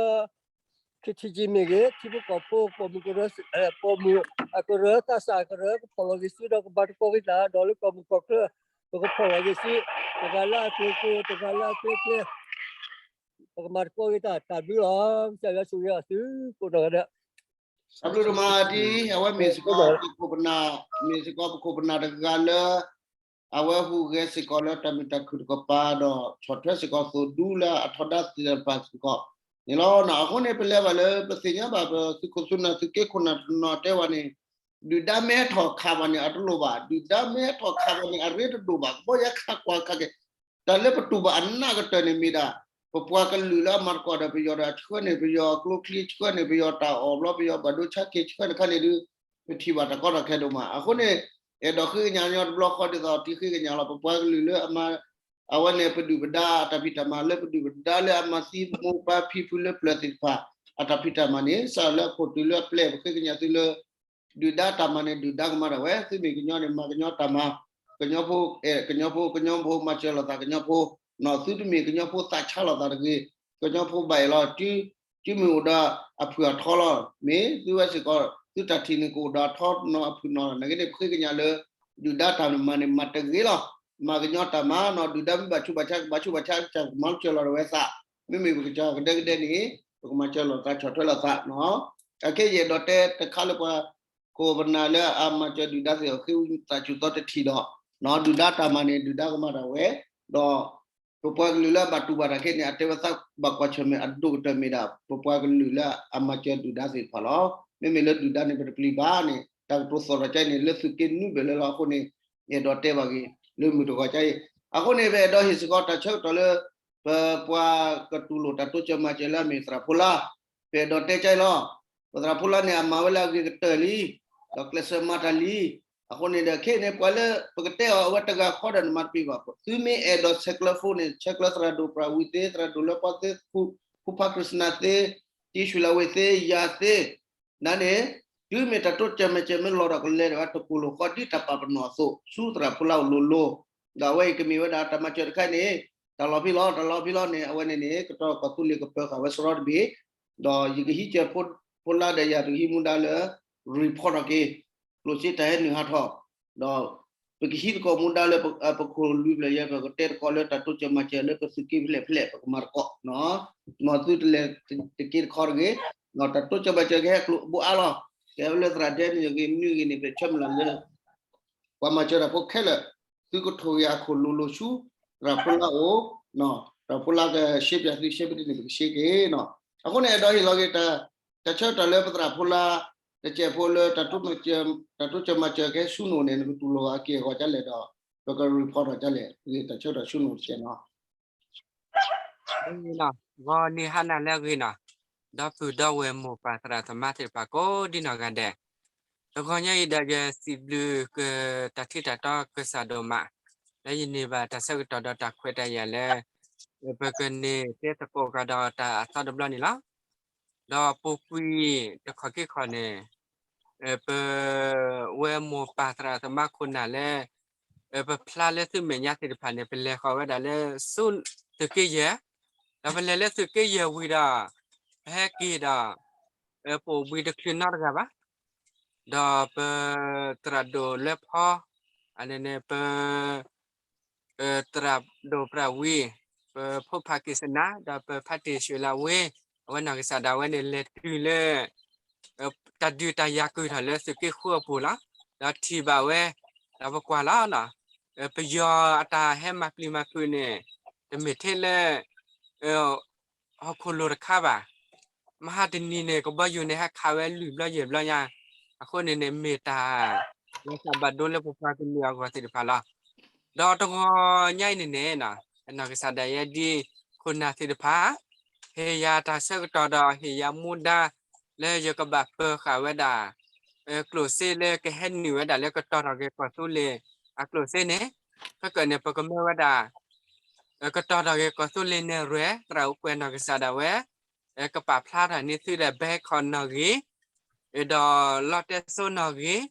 KTG မ့ၢ်ဂ့ၤ ထံဖိကီၢ်ဖိ ပိာ်မုၣ်ကရၢ ပိာ်မုၣ်အကရၢ သးစၢ်အကရၢ ကဖီၣ်လီၤဂ့ၤသုဒီးကမၤသကိးက့ၤတၢ် ဒီးလၢကီၢ်မုၢ်ကီၢ်ချၢ ပကဖီၣ်လီၤဂ့ၤသု တဂၤလၢအကျဲကျဲ တဂၤလၢအကျဲကျဲ ပကမၤသကိးက့ၤတၢ် တၢ်ဘျုးလီၤ. ကစၢ်ယွၤဆိၣ်ဂ့ၤအီၤသုကိးနီၢ်ဂၤဒဲး တၢ်ဘျုးဒိၣ်မးဒ် အဝဲမ့ၢ်စ့ၢ်ကီးပခိၣ်ပနၢ်, မ့ၢ်စ့ၢ်ကီးပခိၣ်ပနၢ်တဂၤလၢ အဝဲဟူးဂဲၤစ့ၢ်ကီးလၢတၢ်မုာ်တၢ်ခုၣ်တကပၤဒီး ဆီၣ်ထွဲစ့ၢ်ကီးသိၣ်ဒူလၢအထီဒါသ့ၣ်တဖၣ်စ့ၢ်ကီးန့ၣ်လီၤ. အဃိန့ၣ် ပလဲၤဘၣ်လၢပသ့ၣ်ညါဘၣ်ပသုးခိၣ်သုးနၢ်သုးက့ခိၣ်နၢ်တနီၤတဲဝဲန့ၣ် ဒုၣ်ဒါမ့ၢ်ဟဲထီၣ်ခးဘၣ်န့ၣ် အတလိၣ်ဘၣ်, ဒုၣ်ဒါမ့ၢ်ဟဲထီၣ်ခးဘၣ်န့ၣ် အရ့တဒိၣ်ဘၣ်, ကဘီယါခးကွၢ်ခးက့ၤ တၢ်လၢပတူၢ်ဘၣ်အနးကတၢၢ်န့ၣ်မ့ၢ်ဒၣ် ပပှၤကလုာ်လၢအမၤသကိးဒီးပယီၤဒီးအဆှၢန့ၣ် ပယီၤအကျိချံဆှၢန့ၣ် ပယီၤဘၣ်ဒိဆါခ့ဆှၢန့ၣ်ခါန့ၣ်ဒုး ပထံၣ်ဘၣ်တၢ်ကီတၢ်ခဲဒိၣ်မး. အဃိန့ၣ် အဲၣ်ဒိးဃ့ကညးညီတဘျီဃီဒ်သိးတံၤဃ့ကညးလီၤ ပပှၤကလုာ်လၢအမၤ အဝဲန့ၣ်ပဒုၣ်ပဒါအတၢ်ဖံးတၢ်မၤလၢပဒုၣ်ပဒါလၢအမၤသံမိၢ်ပၢ်ဖံဖုလၢပျၢၤသ့ၣ်တဖၣ် အတၢ်ဖံးတၢ်မၤန့ၣ် စးလၢအခိၣ်တုၤလၢအပျဲၢ် ပဃ့ကညးသုလၢ ဒုၣ်ဒါတၢ်မၤန့ၣ် ဒုၣ်ဒါကမၤဒၣ်ဝဲ, သုမ့ၢ်ကညီန့ၣ် မၤကညီတၢ်မၤ, ကညီဖိအဲၣ်ကညီဖိ, ကညီဖိမၤစၢၤလိာ်သးကညီဖိ, နီၢ်သုတမ့ၢ်ကညီဖိသးဆါလိာ်သးတဂ့ၤ, ကညီဖိဘၣ်အဲၣ်လီၤ တုၤမ့ၢ်အိၣ်ဒီးအဖုၣ်အထီလီၤ, မ့ၢ်သုဝဲစ့ၢ်ကီး သုတၢ်ထံၣ်န့ၣ်ကအိၣ်ဒီးအထီနီၤအဖုၣ်နီၤလီၤ. နာ်က့န့ၣ် ပဃ့ကညးလၢ ဒုၣ်ဒါတၢ်မၤန့ၣ် မၤတဂ့ၤလီၤ. မၤကညီတၢ်မၤနီၤ ဒုၣ်ဒါမ့ၢ်ဘၣ်ဆူးဘၣ်ဆါ ကဘၣ်ဆူးဘၣ်ဆါ ကစၢ်ကမၤစၢၤလီၤဒီးဝဲသး, မ့မ့ၢ်ပကစၢ်ကဒဲကဒဲန့ၣ် ပကမၤစၢၤလိာ်သးဆီၣ်ထွဲလိာ်သးနီၤ. အခဲအံၤအဲၣ်ဒိးတဲတခါလၢပှၤ ခိၣ်ပနၢ်လၢအမၤစၢၤဒုၣ်ဒါသ့ၣ်အဃ့သးစူၤသီတထံၣ်ဒီး ဒုၣ်ဒါတၢ်မၤန့ၣ် ဒုၣ်ဒါကမၤဒၣ်ဝဲ, ဒီး ပပှၤကလုာ်လၢအဘၣ်တူၢ်ဘၣ်တၢ်ခဲန့ၣ် အတဲဝဲသးဘၣ်ကွၢ်ဆၢၣ်မဲာ်အဒိၣ်ကတၢၢ်မ့ၢ်ဒၣ် ပပှၤကလုာ်လၢအမၤစၢၤဒုၣ်ဒါသ့ၣ်တဖၣ်လီၤ. မ့မ့ၢ်လၢဒုၣ်ဒါန့ၣ် ပတပျံၤဘၣ်န့ၣ် တၢ်ကတိၤသီၣ်ထီၣ်ကါအံၤန့ၣ် လၢသုးက့နွံဘျဲၣ်လၢလီၤ. အဃိန့ၣ် အဲၣ်ဒိးတဲဘၣ်က့ၤ လၢမုၢ်တဂီၤကါအံၤ, အဃိန့ၣ် ပအဲၣ်ဒိးဟ့ၣ်စ့ၢ်ကီးတၢ်ဆၢကတီၢ်လၢ ပပှၤကတူၢ်လိာ်တၢ်တိစၢၤမၤစၢၤလၢအမ့ၢ်သရၣ်ဖိလါ, ပအဲၣ်ဒိးတဲကါအံၤလီၤ. ပသရၣ်ဖိလါန့ၣ် အမၤဝဲလၢအဂ့ၤကတၢၢ်လံ, ဒီးကျဲးစၢးမၤတၢ်လံ. အဃိန့ၣ်ဒီး ခဲအံၤန့ၣ် ပှၤလၢပကတဲအီၤအဝဲတဂၤဃီဒီးနမၤတပျံၤဘၣ်. သုမ့ၢ်အဲၣ်ဒိးဆဲးကျၢဖိန့ၣ် ဆဲးကျၢသရၣ်ဒိၣ်ပြၢ်ဝံၤသ့, သရၣ်ဒိၣ်လၢပှၤသ့, ဖူဖါခရံာ်စနၢ်သ့, တံၢ်ဆူၣ်လၢဝ့ၢ်သ့, ယၤသ့, နန့ၣ် တုၤမ့ၢ်တၢ်တိစၢၤမၤစၢၤမ့ၢ်လီၤဒီးကလဲၤဒီးဝဲတကိၢ်လိာ်ဃီဒ်တၢ်ပာ်ပနီၣ်အသိး ဆူသရၣ်ဖိလါအိၣ်လိၤလိၤ, ဒီးအဝဲအံၤကမ့ၢ်ဝဲဒၣ်တၢ်မၤစၢၤတခါန့ၣ် တၢ်လီၤဖဲလီၤ တၢ်လီၤဖဲလီၤန့ၣ် အဝဲန့ၣ်န့ၣ် ကတီၢ်ကီၢ်သူလ့ၤကပၢၤဃာ်ဝဲစရီတဘ့ၣ်, ဒီးယကဟံးစၢၤဖိလါဒီးယၤတဟံးမူဒါလၢ report ထီၣ်က့ၤ ကျိၣ်စ့တၢ်ဟဲနုာ်ဟးထီၣ်, ဒီးပကဟံးသကိးမူဒါလၢပခိၣ်လွံၢ်ဘျဲၣ်ယဲၢ် ပကတဲသကိးလၢတၢ်တိစၢၤမၤစၢၤလၢပသုးက့ဖဲလဲၣ်ဖဲလဲၣ် ပကမၤသကိး, မ်သုတလဲၤတက့တခီတဂ့ၤ, တၢ်တိစၢၤမၤစၢၤကဟဲကျိၤဘိအါလီၤ, ကဲဝဲလၢသရၣ်ဒဲန့ၣ်ဂ့ၤ မနုၤဂ့ၤန့ၣ် ပဆၢမုၢ်လၢ်လၢ ပှၤမၤစၢၤတၢ်ဖိခဲလၢာ်, သုကထိၣ်ဂ့ၤအခိၣ်လိၤလိၤဆူ သရၣ်ဖိလါအိၣ်, သရၣ်ဖိလါကရှဲပၠးသုရှဲမ့ၢ်ဒ်န့ၣ် ပကရှဲက့ၤနီၤ. အဃိန့ၣ် အဲၣ်ဒိးဟ့ၣ်လီၤက့ၤ တၢ်ဆၢကတီၢ်လၢပသရၣ်ဖိလါ တစဲးဖိလၢ တၢ်တိစၢၤမၤစၢၤကဟဲဆူနအိၣ်န့ၣ် နကတူၢ်လိာ်အက့ၢ်အဂီၤဒ်လဲၣ်ဒီး ပက report ဒီးဒ်လဲၣ် ဂ့ၤတၢ်ဆၢကတီၢ်ဆူနအိၣ်တစဲးနီၤ. ဂီၤနံၤဟါနၤလၢအဂ့ၤနီၤ, ဒီပုၢ်ဒီဝဲၢ်မိၢ်ပၢ်သရၣ်သမါသ့ၣ်တဖၣ်ကိးဒ်နီၢ်ဂၤဒဲး, တဂီၤညါအံၤဒီးယစံးဘျုးကတၢ်ထံၣ်တၢ်တီကစၢ်ဒိၣ်မး, လၢယန့ၢ်ဘၣ်တၢ်ဆၢကတီၢ်ဒီးတၢ်ခွဲးတၢ်ယာ်လၢ ပကန့ၢ်တဲသကိးကဒီးတၢ်အသီတဘျီန့ၣ်လီၤ. ဒီးပူၤကွံာ်တခီၣ်ခံခီၣ်န့ၣ် ပဝဲမိၢ်ပၢ်သရၣ်သမါခိၣ်နၢ်လၢ ပဖျါလၢသုမဲာ်ညါသ့ၣ်တဖၣ်န့ၣ် ပလဲၤဃီၤဝဲဒၣ်လၢ သုးက့ယဲၢ်, ဒီးပလဲၤလၢသုးက့ယဲၢ်ဝံၤဒီး ပဟဲက့ၤဒီး ပအိၣ်ဘှံးတချုးနီတဂၤဘၣ်, ဒီးပ သရၣ်ဒိၣ်လၢဖီ အန့ၣ်န့ၣ် ပ သရၣ်ဒိၣ်ပြၣ်ဝံၤ, ပဖိဖးက့ၤစနါ ဒီးပဖါတံၢ်ၡွ့လးဝ့ အဝဲနီၢ်ကစၢ်ဒၣ်ဝဲန့ၣ် လဲၤတုၤလၢ တၢ်ဒုးတၢ်ယၤကုၢ်ထီၣ်လၢသုးက့ဃုအပူၤလီၤ. ဒီးထံၣ်ဘၣ်ဝဲ ဒီးပကွၢ်လီၤ, ပယီၤအတၢ်ဟဲမၤပျံၤမၤဖုးန့ၣ် တမ့ၢ်ထဲလၢ ဟီၣ်ခိၣ်လိၤတခါဘၣ်. မဟါတနံၤန့ၣ် ကဘီယူၤန့ၣ် ဟဲခးဝဲလွံၢ်ဘျီယဲၢ်ဘျီညါ, အဃိန့ၣ်န့ၣ် မ့ၢ်တၢ် လီၤသးဘၣ်ဒိလၢပပှၤကလုာ်အဂီၢ်သ့ၣ်တဖၣ်လီၤ. ဒီးတဂီၤညါအံၤန့ၣ်န့ၣ် နီၢ်ကစၢ်ဒၣ်ယဲဒ်ခိၣ်နၢ်သ့ၣ်တဖၣ် ဟ့ၣ်ယၤတၢ်ဆၢကတီၢ်ဒီးဟ့ၣ်ယၤမူဒါ လၢယကဘၣ်ပၢၤဃာ်ဝဲဒၣ် ကျိၣ်စ့လၢကဟဲနုာ်ဝဲဒၣ်လၢကတီၤထီၣ်က့ၤကီၢ်သူလ့ၤအကျိၣ်စ့န့ၣ်, ခဲကၢၣ်န့ၣ် ပကမၢဝဲဒၣ် ကတီၤထီၣ်က့ၤကီၢ်သူလ့ၤနဲၣ်ရွဲၣ် သရၣ်အိၣ်ကွဲးနီၢ်ကစၢ်ဒၣ်ဝဲ ကပာ်ဖျါထီၣ်န့ၢ်သုဒီး ဘဲခီၣ်နီၣ်ဂံၢ် ဒီးလီတဲစိနီၣ်ဂံၢ်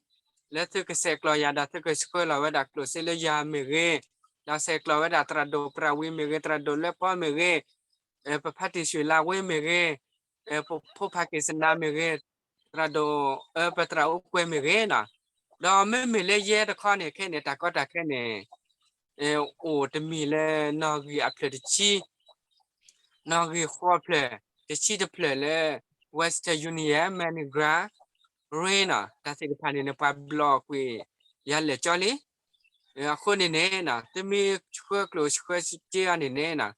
လၢသုကဆဲးကျိးယၤဒီးသုကဆှၢလီၤဝဲဒၣ်ကျိၣ်စ့လၢယၤမ့ၢ်ဂ့ၤ, ဒီးဆဲးကျိးဝဲဒၣ်သရၣ်ဒိၣ်ပြၣ်ဝံၤမ့ၢ်ဂ့ၤ, သရၣ်ဒိၣ်လၢဖီမ့ၢ်ဂ့ၤ, ပဖါတံၢ်ၡွ့လးဝ့မ့ၢ်ဂ့ၤ, ပဖိဖးက့ၤစနါမ့ၢ်ဂ့ၤ, သရၣ်ဒိၣ် ပသရၣ်အိၣ်ကွဲးမ့ၢ်ဂ့ၤနီၤ. ဒီးမ့မ့ၢ်လၢယဲတခီန့ၣ် ခဲန့ၣ် တၢ်ကီတၢ်ခဲန့ၣ် အိၣ်တမံၤလၢနီၣ်ဂံၢ်အဖျၢၣ်တဆံ နီၣ်ဂံၢ်ဃိးဖျၢၣ် တဆံတဖျၢၣ်လၢ Western Union, MoneyGram, Ring နီၤ, တၢ်သ့ၣ်တဖၣ်န့ၣ်န့ၣ် ပှၤဘျီၣ်ကွံာ်ယၤလဲၣ်ကၠီလံ. အဃိန့ၣ်န့ၣ် သုမ့ၢ်ဆှၢကျိၣ်ဆှၢစ့အီၤန့ၣ်န့ၣ်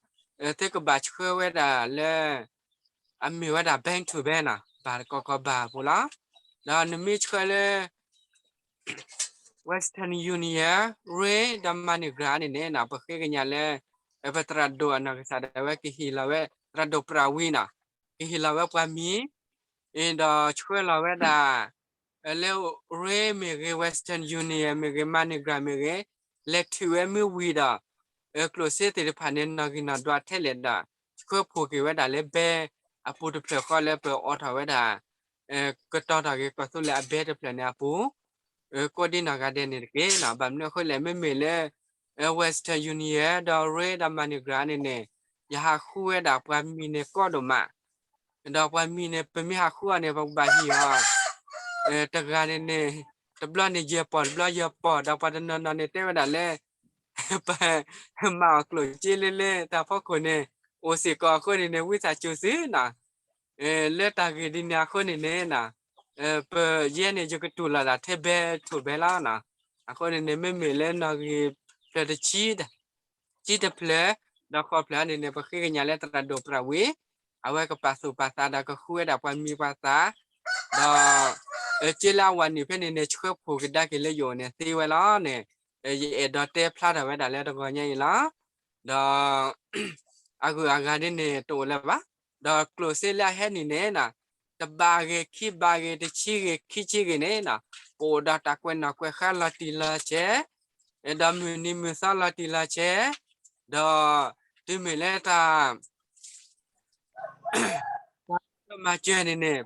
သုကဘၣ်ဆှၢဝဲဒၣ်လၢ အမ့ၢ်ဝဲဒၣ် bank to bank နီၤ, ဘၣ်တကီကီဘၣ်အပူၤလီၤ. ဒီးနမ့ၢ်ဆှၢလၢ Western Union, Ring ဒီး MoneyGram န့ၣ်န့ၣ် ပဃ့ကညးလၢ ပသရၣ်ဒိၣ်အနီၢ်ကစၢ်ဒၣ်ဝဲကဟ့ၣ်လီၤဝဲ သရၣ်ဒိၣ်ပြၣ်ဝံၤနီၤ, ကဟ့ၣ်လီၤဝဲပှၤမံၤ, ဒီးဆှၢလီၤဝဲဒၣ် လၢ Ring မ့ၢ်ဂ့ၤ, Western Union မ့ၢ်ဂ့ၤ, MoneyGram မ့ၢ်ဂ့ၤ, လဲၤထုးဝဲမ့ၢ်ဝံၤဒီး ကျိၣ်စ့သ့ၣ်တဖၣ်န့ၣ် နီၣ်ဂံၢ်နီၣ်ဒွးထဲလဲၣ်ဒီး ဆှၢဖှိၣ်က့ၤဝဲဒၣ်လၢဘဲအပူၤတဖျၢၣ်ဃီလၢပအိးထီၣ်ဝဲဒၣ် ကတီၤထီၣ်က့ၤကီၢ်သူလ့ၤအဘဲတဖျၢၣ်န့ၣ်အပူၤ, ကိးဒ်နီၢ်ဂၤဒဲးန့ၣ်တက့ၢ်နီၤ. ဘၣ်မနုၤအဃိလဲၣ်, မ့မ့ၢ်လၢ Western Union ဒီး Ring ဒီး MoneyGram န့ၣ်န့ၣ် ယဟးဃုဝဲဒၣ်ပှၤမံၤန့ၣ်ကီဒိၣ်မး, ဒီးပှၤမံၤန့ၣ် ပမ့ၢ်ဟးဃုအီၤန့ၣ် ပကဘၣ်ဟံးအီၤ တဂၤန့ၣ်န့ၣ် တဘျီန့ၣ်ယဲၢ်ပီၢ် တဘျီယဲၢ်ပီၢ်, ဒီးပှၤတနီၤနီၤန့ၣ်တဲဝဲဒၣ်လၢ ပမၤအီၣ်ကျိၣ်စ့လၢလၢတၢ်ဖီခိၣ်န့ၣ် အိၣ်စ့ၢ်ကီးအဃိန့ၣ်န့ၣ် ဝံသးစူၤသုနီၤ, လၢတၢ်ဂ့ၢ်ဒ်န့ၣ်အဃိန့ၣ်န့ၣ် ပယဲန့ၣ် ယကတူၢ်လိာ်ဒၣ်ထဲဘဲထိၣ်ဘဲလီၤနီၤ. အဃိန့ၣ်န့ၣ် မ့မ့ၢ်လၢနီၣ်ဂံၢ်ဖျၢၣ်တဆံ တဆံတဖျၢၣ် ဒီးဃိးဖျၢၣ်န့ၣ်န့ၣ် ပဃ့ကညးလၢသရၣ်ဒိၣ်ပြၣ်ဝံၤ အဝဲကပာ်သူၣ်ပာ်သးဒီးကဃုဝဲဒၣ်ပှၤမံၤပှၤသၣ်, ဒီး စ့လၢအဝဲနုာ်ဖဲန့ၣ်န့ၣ် ဆှၢဖှိၣ်ကဒါက့ၤလၢယအိၣ်န့ၣ်သ့ဝဲလီၤန့ၣ်, ယအဲၣ်ဒိးတဲဖျါထီၣ်ဝဲဒၣ်လၢတဂီၤညါအံၤလီၤ. ဒီး အဂုၤအဂၤဒ်န့ၣ်တအိၣ်လၢၤဘၣ်. ဒီးကျိၣ်စ့လၢအဟဲနုာ်န့ၣ်နီၤ, တဘးဂ့ၤ ခံဘးဂ့ၤ တဆံဂ့ၤ ခံဆံဂ့ၤန့ၣ်နီၤ, ပအိၣ်ဒီးတၢ်ကွဲးနီၣ်ကွဲးဃါလီၤတံၢ်လီၤဆဲး, ဒီးမုၢ်နံၤမုၢ်သီလီၤတံၢ်လီၤဆဲး, ဒီးတုၤမ့ၢ်လၢတၢ် တၢ်မၤစၢၤန့ၣ်န့ၣ်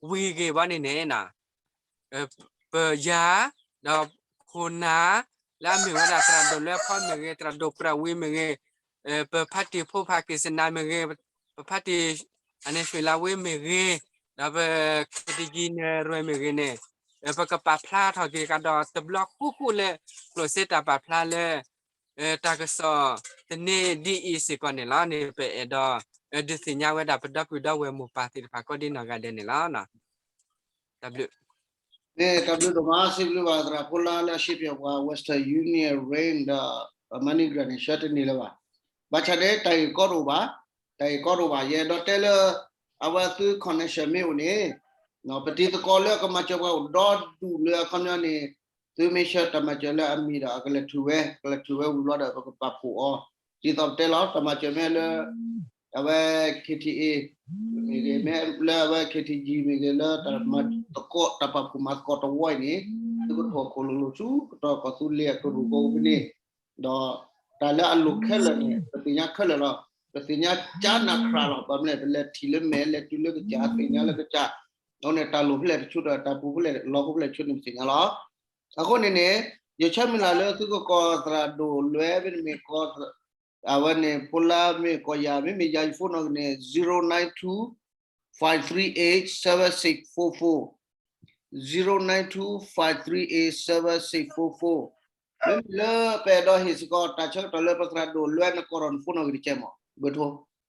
ဝံၤဂ့ၤဘၣ်န့ၣ်န့ၣ်နီၤ, ပယၤ ဒီးခိၣ်နၢ် လၢအမ့ၢ်ဝဲဒၣ်သရၣ်ဒိၣ်လွဲဖီမ့ၢ်ဂ့ၤ, သရၣ်ဒိၣ်ပြၣ်ဝံၤမ့ၢ်ဂ့ၤ, ပဖါတံၢ်ဖိဖးက့ၤစနါမ့ၢ်ဂ့ၤ, ပဖါတံၢ် အန့ၣ် ရွှေလဝေး မ့ၢ်ဂ့ၤ, ဒီးပ ခတယံၤ နဲၣ်ရွဲၣ် မ့ၢ်ဂ့ၤန့ၣ်, ပကပာ်ဖျါထီၣ်က့ၤကဒီးတဘျီဃီဃီလၢ ကျိၣ်စ့တၢ်ပာ်ဖျါလၢ တၢ်ကစီၣ်သန့ဒ်အံၤစ့ၢ်ကီးန့ၣ်လီၤန့ၣ် ပအဲၣ်ဒိး ဒုးသ့ၣ်ညါဝဲဒၣ်ပဒီပုၢ်ဒီဝဲၢ်မိၢ်ပၢ်သ့ၣ်တဖၣ်ကိးဒ်နီၢ်ဂၤဒဲးန့ၣ်လီၤ. တၢ်ဘျုး မ့ၢ်တၢ်ဘျုးဒိၣ်မး စံးဘျုးဘၣ်သရၣ်ဖိလါလၢအရှဲပၠးပှၤ Western Union Ring ဒီး money grant န့ၣ် ဆှၢတန့ၢ်လၢၤဘၣ်. ဘၣ်ဆၣ်န့ၣ် တၢ်ဂ့ၢ်ကီတအိၣ်ဘၣ်, တၢ်ဂ့ၢ်ကီတအိၣ်ဘၣ်. ယအဲၣ်ဒိးတဲလၢ အဝဲသု connection မ့ၢ်အိၣ်န့ၣ် ပတံၤသကိးလၢကမၤစၢၤပှၤအိၣ်ဒီဒူၣ်လၢအခီပညီန့ၣ် သုမ့ၢ်ဆှၢတၢ်မၤစၢၤလၢအမံၤဒီး အကလဲၤထုးဝဲ, ကလဲၤထုးဝဲဝံၤဘျီဒီး ပကပာ်ဖှိၣ်အီၤ. ဒ်သိးပတဲလီၤ တၢ်မၤစၢၤမ့ၢ်လၢ အဝဲ K T A မ့ၢ်ဂ့ၤ, မ့ၢ်လၢအဝဲ K T G မ့ၢ်ဂ့ၤ, လၢတၢ်မၤသကိး တၢ်ပာ်ဖှိၣ်မၤသကိးတဝီအံၤန့ၣ် သုကထီၣ်ခိၣ်လိၤလိၤဆူကတီၢ်ကီၢ်သူလ့ၤအကရူၢ်ကိးပူၤန့ၣ်, ဒီးတၢ်လၢအလိၣ်ခဲလၢာ်န့ၣ် ပသ့ၣ်ညါခဲလၢာ်လီၤ. ပသ့ၣ်ညါကၠါနၢ်ခရၣ်လီၤ. ဘၣ်မနုၤလဲၣ် ပလဲၤထံၣ်လၢမဲာ် လဲၤတုၤလၢကစၢ် သ့ၣ်ညါလၢကစၢ်, အဃိန့ၣ် တၢ်လိၣ်ဖဲလဲၣ်တဆူဒီး တၢ်ပူၤဖဲလဲၣ် လီၤဖိဖဲလဲၣ်တဆူန့ၣ် ပသ့ၣ်ညါလီၤ. အဃိန့ၣ်န့ၣ် ယဆၢမုၢ်လၢ်လၢသုကကိးသရၣ်ဒိၣ်လွဲ မ့တမ့ၢ်ကိး အဝဲန့ၣ် ဖိလၢမ့ၢ်ကိးယၤ မ့မ့ၢ်ယၤယ phone နီၣ်ဂံၢ်န့ၣ် zero nine two five three eight seven six four four, zero nine two five three eight seven six four four. မ့မ့ၢ်လၢပအဲၣ်ဒိးဟ့ၣ်စ့ၢ်ကီးတၢ်ဆၢကတီၢ်လၢပသရၣ်ဒိၣ်လွဲ နကိးဒီးန phone နီၣ်ဂံၢ်တကဲမး ဘၢထိ ယဝံ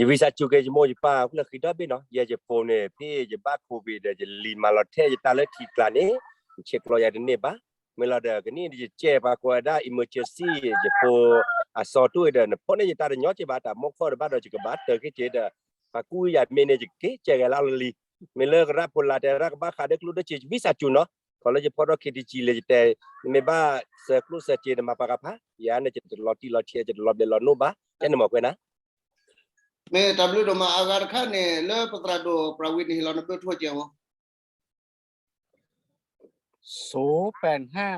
သးစူၤက့ၤ ယမိၢ်ယပၢ် အိၣ်လၢဃံဒီဘ့ၣ်နီၤ, ယဲယဖိန့ၣ် ဖဲယဘၣ် COVID ဒီး ယလံၤမၤလီၤထဲယတၢ်လၢထံကျါန့ၣ်, ယဆဲးကျိးယၤတန့ၢ်ဘၣ်. မ့ၢ်လီၤဒီး ကနံၣ်ဒီးယကဲပှၤကိးဝဲဒၣ် emergency ယဖိအစီၤတအိၣ်ဒီး နဖိန့ၣ်ယတၢ်တညီက့ၤဘၣ် တၢ်မိၣ်ခီၣ်တဘၣ်ဒီး ယကဘၣ်တၢ်က့ၤက့ၤဒီး ပှၤကူယၤမ့ၢ်န့ၣ် ယက့ၤကဲဂဲၤလၢလံၤ. မ့ၢ်လၢကရၢဖိလၢတဲရၢ်ကဘၣ်ဃးဒီးကျိၣ်ဒီးစ့ ယဝံသးစူၤနီၤ, ခီလၢယဖီၣ်ထီၣ် K T G လဲၤယတဲ, နမ့ၢ်ဘၣ်စၢၤကျိၣ်စၢၤစ့ နမၤပှၤဂၤဖး, ယၤန့ၣ် ယတလီၤတံၢ်လီၤဆဲး ယတလီၤဘျဲးလီၤနိၣ်ဘၣ်, ကဲန့ၣ်မ့ၢ်ကွဲးနၤ မ့ၢ်တၢ်ဘျုးဒိၣ်မး အဂၤတခါန့ၣ် လၢပသရၣ်ဒိၣ်ပြၤဝံၤန့ၣ် ဟ့ၣ်လီၤနဘၢၣ်ထိကဲဧိၤ, ศูนย์แปดห้า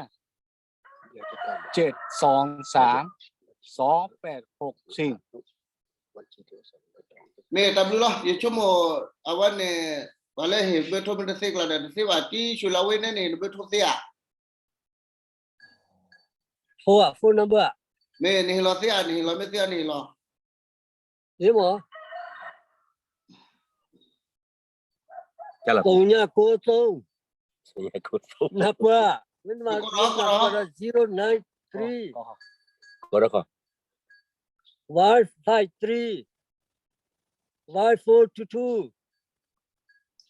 เจ็ดสองสาม สองแปดหกสี่ မ့ၢ်တၢ်ဘျုးလီၤ ယဆိကမိၣ် အဝဲန့ၣ် ပှၤလၢဟ့ၣ်ဘၢၣ်ထိမ့ၢ်တသ့ကျါဒီး တသ့ဘၣ် ကံၣ်ဆူၣ်လၢဝဲန့ၣ်န့ၣ် နဘၢၣ်ထိသ့ဧါ phone อ่ะ phone number อ่ะ မ့ၢ်နဟ့ၣ်လီၤသ့ဧါ နဟ့ၣ်လီၤမ့ၢ်သ့ဧါ နဟ့ၣ်လီၤ မ့ၢ်မ့ၢ် သုညါကိသိ နၢ်ပၢၢ် မ့ၢ်တမ့ၢ် zero nine three one five three one four two two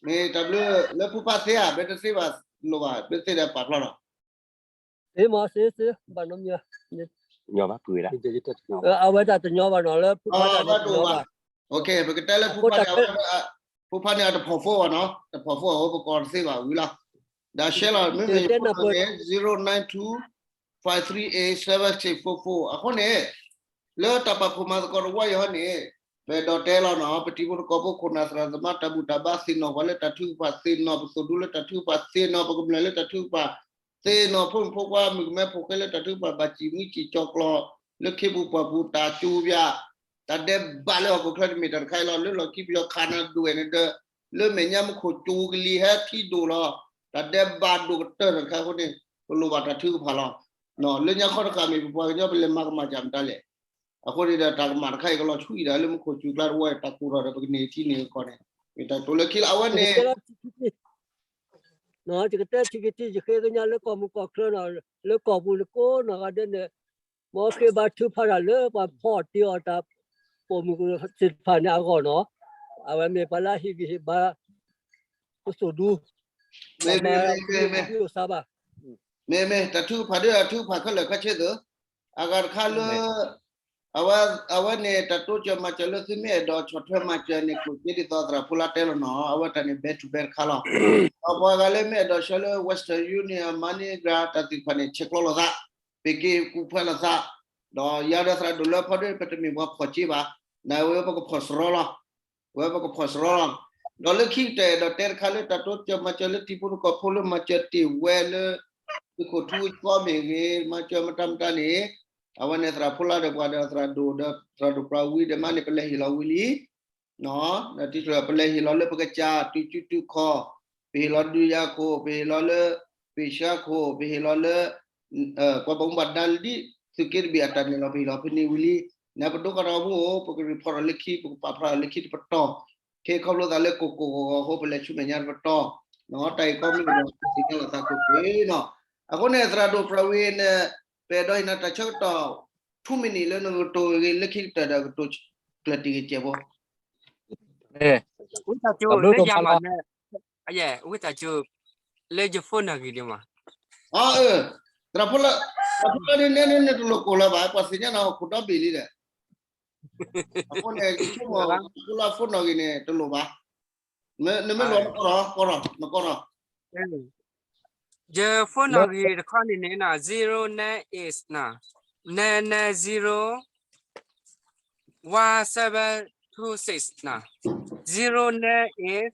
မ့ၢ်တၢ်ဘျုးလၢဖိဖးသ့ဧါ မ့ၢ်တသ့ဘၣ်လိၣ်ဘၣ် မ့ၢ်သ့ဒီးပာ်ဖျါလီၤ သ့မးသ့သ့ ဘၣ်နီတမံၤ ညီဘၣ်ပုၢ်ဝဲဒၣ် အဝဲတၢ်တညီဘၣ်နီၤ လၢဖိဖးတၢ်န့ၣ်တညီဘၣ် ပကတဲလၢဖိဖးန့ၣ် ဖိဖးန့ၣ်အတဖီၣ်ဖိဘၣ်နီၤ တဖီၣ်ဖိအဃိ ပကိးတသ့ဘၣ်ဝံၤလီၤ ဒီးရှဲလီၤ မ့မ့ၢ်ယဖိန့ၣ် zero nine two five three eight seven six four four အဃိန့ၣ် လၢတၢ်ပာ်ဖှိၣ်မၤသကိးတဝီအံၤဟီန့ၣ် ပအဲၣ်ဒိးတဲလီၤနီၤ ပတံၤဖိသကိးဖိ ခိၣ်နၢ်သရၣ်သမါ တၢ်ဘူၣ်တၢ်ဘါ သ့ၣ်နီၣ်ပှၤလၢတၢ်ထုကဖၣ် သ့ၣ်နီၣ်ပသိၣ်ဒူလၢတၢ်ထုကဖၣ် သ့ၣ်နီၣ်ပကမျၢၢ်လၢတၢ်ထုကဖၣ် သ့ၣ်နီၣ်ဖိမုၣ်ဖိခွါ မုၣ်ကမဲဖိဃဲလၢတၢ်ထုကဖၣ် ဘၣ်စံၣ်မံစံၣ်ကၠီကျီၤ လၢခ့ပူၤပှၢ်ပူၤ တၢ်ကၠိဘၣ် တၢ်ဒဲးဘးလၢဟီၣ်ခိၣ်ချၢတမ့ၢ်တၢ်တခါအံၤလီၤ လၢလီၢ်ခံပယီၤခးနၤဒိၣ်ဝဲန့ၣ်ဒီး လၢမဲာ်ညါမူခိၣ်ကၠိကလံၤဟဲထံဒိၣ်လီၤ တၢ်ဒဲးဘးဒိၣ်ကတၢၢ်တၢ်တခါအဃိန့ၣ် ပလိၣ်ဘၣ်တၢ်ထုကဖၣ်လီၤ လၢညါခီတဃၣ်မ့ၢ်ပပှၤကညီပလဲၤမၤကမၣ်စၢ်မတၤလဲၣ် အဃိန့ၣ်ဒီး တၢ်ကမၣ်တခါအံၤ ကလီၤဆူအံၤဒီးလၢမူခိၣ်စူၤကျါတဝီအံၤ တၢ်ကူၣ်ထီၣ်ဒီး ပကန့ၢ်ထံန့ၢ်ကီၢ်န့ၣ် မ့ၢ်တၢ်ကတိၤလၢခံလၢအဝဲန့ၣ် ယကတဲထံကတံၢ် ယဃ့ကညးလၢကီၢ်ပူၤကီၢ်ချၢနီၤ လၢကီၢ်ပူၤတကိးနီၢ်ဂၤဒဲးန့ၣ် မ်ဃ့ဘါထုကဖၣ်တၢ်လၢပှၤဖီၣ်တ့ၢ်အီၤတၢ်ပိာ်မုၣ်သ့ၣ်တဖၣ်န့ၣ်အဂီၢ်နီၤ အဝဲမ့ၢ်ပှၤလၢအဟ့ၣ်ဂံၢ်ဟ့ၣ်ဘါ ပသိၣ်ဒူ မ့ၢ်မ့ၢ်မ့ၢ်မ့ၢ်မ့ၢ် မ့ၢ်မ့ၢ် တၢ်ထုကဖၣ်ဒ်တၢ်ထုကဖၣ်ခဲလၢာ်ခဲဆ့သ့ၣ် အဂၤတခါလၢ အဝဲ အဝဲန့ၣ် တၢ်တိစၢၤမၤစၢၤလၢသုမ့ၢ်အဲၣ်ဒိးဆီၣ်ထွဲမၤစၢၤန့ၣ် ကျိၣ်စ့ဒ်သိးသရၣ်ဖိလၢတဲလီၤနီၤ အဝဲတၢ်န့ၣ် back to back တခါလီၤ. ဒီးပှၤဂၤလၢမ့ၢ်အဲၣ်ဒိးဆှၢလၢ Western Union, MoneyGram တၢ်သ့ၣ်တဖၣ်န့ၣ် ဆဲးကျိးလိာ်သး ပက့ၤကူၣ်ဖျဲးလိာ်သး ဒီးယၤဒီးသရၣ်ဒိၣ်လွဲဖီဒိၣ် ပတမ့ၢ်ပှၤဖီၣ်စ့ဘၣ် နဝဲပကဖီၣ်စရီလီၤ ဝဲပကဖီၣ်စရီလီၤ. ဒီးလၢခံကတၢၢ်အဲၣ်ဒိးတဲတခါလၢတၢ်တိစၢၤမၤစၢၤလၢတံၤဖိသကိးဖိလၢမၤစၢၤတ့ၢ်ဝဲလၢ သုးခိၣ်ထူကၠီမ့ၢ်ဂ့ၤ မၤစၢၤမတၤမတၤန့ၣ် အဝဲန့ၣ်သရၣ်ဖိလၢဒီးပှၤဒီးသရၣ်ဒိၣ်ဒီးသရၣ်ဒိၣ်ပြၤဝံၤဒီးမးန့ၣ် ပလဲၤဟ့ၣ်လီၤဝံၤလံ ပလဲၤဟ့ၣ်လီၤလၢပကစၢ် တုၤစုတုၤခီၣ် ပဟ့ၣ်လီၤဒုးယၤခိၣ် ပဟ့ၣ်လီၤလၢ ပ့ၢ်ဆှါခိၣ် ပဟ့ၣ်လီၤလၢ ပှၤဘၣ်မူဘၣ်ဒါလၢဒ်သုးက့တဘ့ၣ်အတၢ်န့ၣ်လီၤ ပဟ့ၣ်လီၤဖဲန့ၣ်ဝံၤလံ နပဒိကနၣ်တၢ်အိၣ်မူအိၣ် ပကreportလၢခံ ပကပာ်ဖျါလၢခံတပတီၢ် ခဲခီဖျိသးလၢကိၢ်ကိၢ်ဂီၤဂီၤအဃိ ပလဲၤဆူမဲာ်ညါတပတီၢ် တၢ်ဂ့ၢ်ကီမ့ၢ်ဒီး သ့ၣ်ညါလီၤသးကွ့ၢ်ကွ့ၢ်နီၤ အဃိန့ၣ် သရၣ်ဒိၣ်ပြၤဝံၤန့ၣ် ပအဲၣ်ဒိးဟ့ၣ်နၤတၢ်ဆၢကတီၢ် two minute လၢနကတိၤဂ့ၤလၢခံကတၢၢ်ဒီးကတိၤ ကျၢၢ်တံၢ်ဂ့ၤကဲးဖိ ဝံသးစူၤ လၢယၤမး ဝံသးစူၤ လၢယဖိနၢ်ဂံၢ်ဒံးမး အၢ သရၣ်ဖိလၢ်, သရၣ်ဖိလၢ်န့ၣ် နဲန့ၣ် နတလိၣ်ကိးလၢၤဘၣ်, ပှၤသ့ၣ်ညါနၤ အိၣ်ခိးဒီဘ့ၣ်လံဒီး, အဃိန့ၣ် ယဆိကမိၣ် သရၣ်ဖိလၢ် phone နီၣ်ဂံၢ်န့ၣ် တလိၣ်ဘၣ်, နမ့ၢ်လိၣ် နကိးထီၣ်, ကိးထီၣ်, နကိးထီၣ်, ယ phone နီၣ်ဂံၢ်တခီန့ၣ်န့ၣ် zero nine eight nine nine zero one seven two six နီၤ, နီၤ, zero nine eight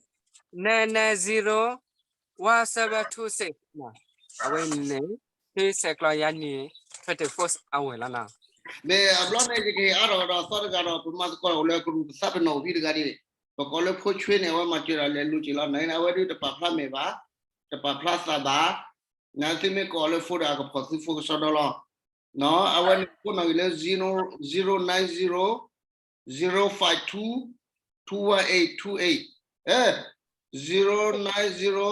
nine nine zero one seven two six နီၤ, အဝဲန့ၣ် ဟ့ၣ်ဆဲးကျိးယၤန့ၣ် twenty-four hour လီၤနီၤ. မ့ၢ်အဘျီန့ၣ် ယကဟ့ၣ်အါထီၣ်ကဒီးသီတဂၤဒီး ပမၤသကိးအိၣ်လၢကရူၢ်ပသးပ့ၤနီၣ်အဖံတဂၤဒ်, ပကိးလၢဖိဆွ့န့ၣ် အဝဲမၤစၢၤဒၣ်လဲၤလူၤက့ၤလီၤ, နအဝဲဒၣ်တပာ်ဖျါမဲာ်ဘၣ်, တပာ်ဖျါသးဘၣ်, နသုမ့ၢ်ကိးလၢ phone ဒီးအကဖီၣ်သု phone ကစီဒီလီၤ. နီၤ, အဝဲန့ၣ် phone နီၣ်ဂံၢ်လၢ zero, zero nine zero, zero five two, two one eight two eight, zero nine zero,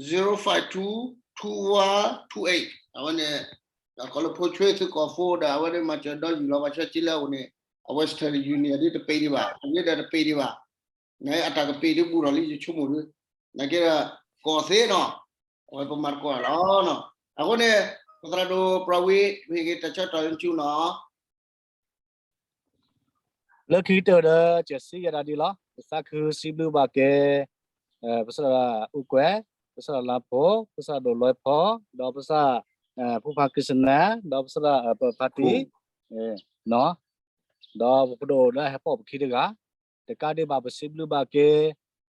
zero five two, two one two eight အဝဲန့ၣ်, ကိးလၢဖိဆွ့သုကိး phone ဒီး အဝဲန့ၣ်မၤစၢၤဒီးယူၢ်လီၤ ပှၤဆၢစ့လၢအအိၣ်န့ၣ်, အဝဲ Western Union ဒ်တပ့ၤဒံးဘၣ်, အဝဲဒီးတပ့ၤဒံးဘၣ်, နအတၢ်ကပ့ၤဒ်ဘူးထီၣ်လံ ယဆိကမိၣ်ဒ်, နကဲဒီး ကိးသ့နီၤ, အဝဲပမၤသကိးလီၤနီၤ, အဃိန့ၣ် ပသရၣ်ဒိၣ်ပြဝံ ပဟ့ၣ်က့ၤတၢ်ဆၢကတီၢ် ယကၠူနီၤ. လၢခံကတၢၢ်ဒီး ကစံးယဲဒၣ်ဒ်လီၤ, ပသးခုစံးဘျုးဘၣ်က့ၤ ပကစၢ်ဒၣ်အူကွဲၢ်, ပကစၢ်ဒၣ်လါဖိ, ပကစၢ်ဒိၣ်လွဲဖီ, ဒီးပကစၢ် ဖူဖါကံစနဲ, ဒီးပကစၢ်ဒၣ်ပဖါတံၢ်, ဒီးပဖိဒိၣ်လၢဟဲပိာ်ပခံတဂၤ, တကးဒံးဘၣ်ပစံးဘျုးဘၣ်က့ၤ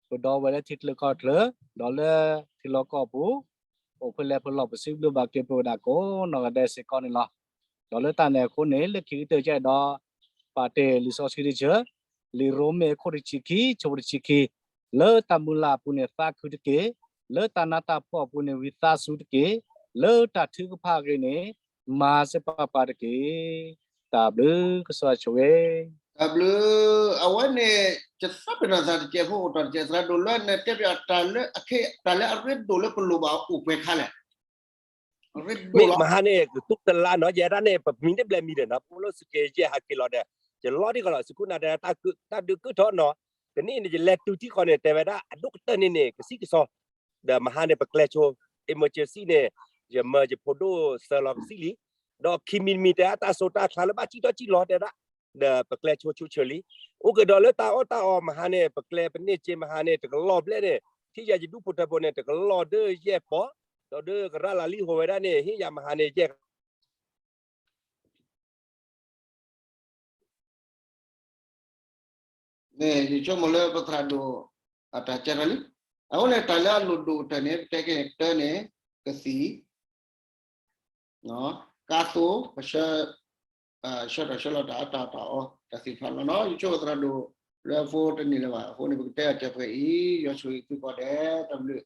ပဒီပုၢ်ဝဲၢ်လၢထံချၢကီၢ်ချၢ, ဒီးလၢထံလီၢ်ကီၢ်ပူၤ, အိၣ်ဖဲလဲၣ်ဖဲလဲၣ် ပစံးဘျုးဘၣ်က့ၤပဝဲဒၣ်ကိးနီၢ်ဂၤဒဲးစ့ၢ်ကီးန့ၣ်လီၤ. ဒီးလၢတၢ်န့ၣ်အဃိန့ၣ် လၢခံကတၢၢ်ကဒီး ပာ်တ့ၢ်လံာ်စီဆှံတဆၢ, လံာ်ရိမ့ၤအခိၣ်တဆံခံ, ဆၢဖိတဆံခံ, လၢတၢ်မုၢ်လၢ်အပူၤန့ၣ်သးခုတက့ၢ်, လၢတၢ်နးတၢ်ဖှီၣ်အပူၤန့ၣ်ဝံသးစူၤတက့ၢ်, လၢတၢ်ထုကဖၣ်အဂ့ၢ်န့ၣ် မၤစၢၤပှၤတက့ၢ်. တၢ်ဘျုးကစၢ်ဆိၣ်ဂ့ၤ. တၢ်ဘျုး, အဝဲန့ၣ် ယသးပ့ၤနီၣ်သးတကဲးဖိအိၣ်တီၢ်တကဲး သရၣ်ဒိၣ်လွဲန့ၣ် တဲပၠးတၢ်လၢအခဲ တၢ်လၢအရ့ဒိၣ်လၢပလိၣ်ဘၣ်အိၣ်ပှဲၤခါလဲၣ်. မ့ၢ်မဟါန့ၣ် ကသူတလါနီၤ ယဲဒၣ်န့ၣ် ပမံၤတဘျဲၣ်မံၤဒီးနီၤ ပအိၣ်လၢစူးက့ၤယဲၢ်ဟးက့ၤလီၤဒီး ယလီၤတံၢ်ဃီလီၤ စူးခိၣ်နၢ်တဲ တၢ်ဒုးကၢထီၣ်နီၤ တနံၣ်န့ၣ် ယလဲၤတုၤထံဃီန့ၣ် တဲဝဲဒၣ် အဒိၣ်ကတၢၢ်န့ၣ်န့ၣ် ကဆံကစီ ဒီးမဟါန့ၣ် ပကျဲဆိ emergency န့ၣ် ယမၢယဖိဒိၣ်စၢၤလီၤကဆံလံ ဒီးခံမံၤတမံၤတဲ တၢ်စိတၢ်ချါလၢဘၣ်စံၣ်ထီၣ်စံၣ်လီၤတဲဒၣ် ဒီးပကျဲဆိဆူၣ်ဆၢလံ အိၣ်ကဒီးလၢတၢ်အီၣ်တၢ်အီမဟါန့ၣ် ပကျဲပန့ၢ်စ့မဟါန့ၣ် တကလီၤဘျဲၣ်န့ၣ် ထံၣ်ယၤယဒူၣ်ဖိထၢဖိန့ၣ် တကလီၤဒၢယဲၢ်ပီၤ ဒီးဒၢကရၣ်လၤလံဟိဝဲဒၣ်န့ၣ် ဟ့ၣ်ယၤမဟါန့ၣ်ယဲၢ် န့ၣ် ယဆိကမိၣ်လၢပသရၣ်ဒိၣ် အတၢ်ကဲထီၣ်လံ အဃိန့ၣ် တၢ်လၢအလိၣ်ဒိၣ်ကတၢၢ်န့ၣ် ပတဲက့ၤတၢ်န့ၣ် ကသံၣ် ကါသိ ပဆၢ ဆၢထီၣ်ဆၢလီၤတၢ်အတၢ်တၢ်အီ တၢ်သ့ၣ်တဖၣ်လီၤနီၤ ယဆိကမိၣ်သရၣ်ဒိၣ် လၢအဖိတန့ၢ်လၢၤဘၣ် အဃိန့ၣ် ပကတဲအီၤတဲပှဲၤအံၤ ယွၤဆိၣ်ဂ့ၤသုကိးဂၤဒဲး တၢ်ဘျုး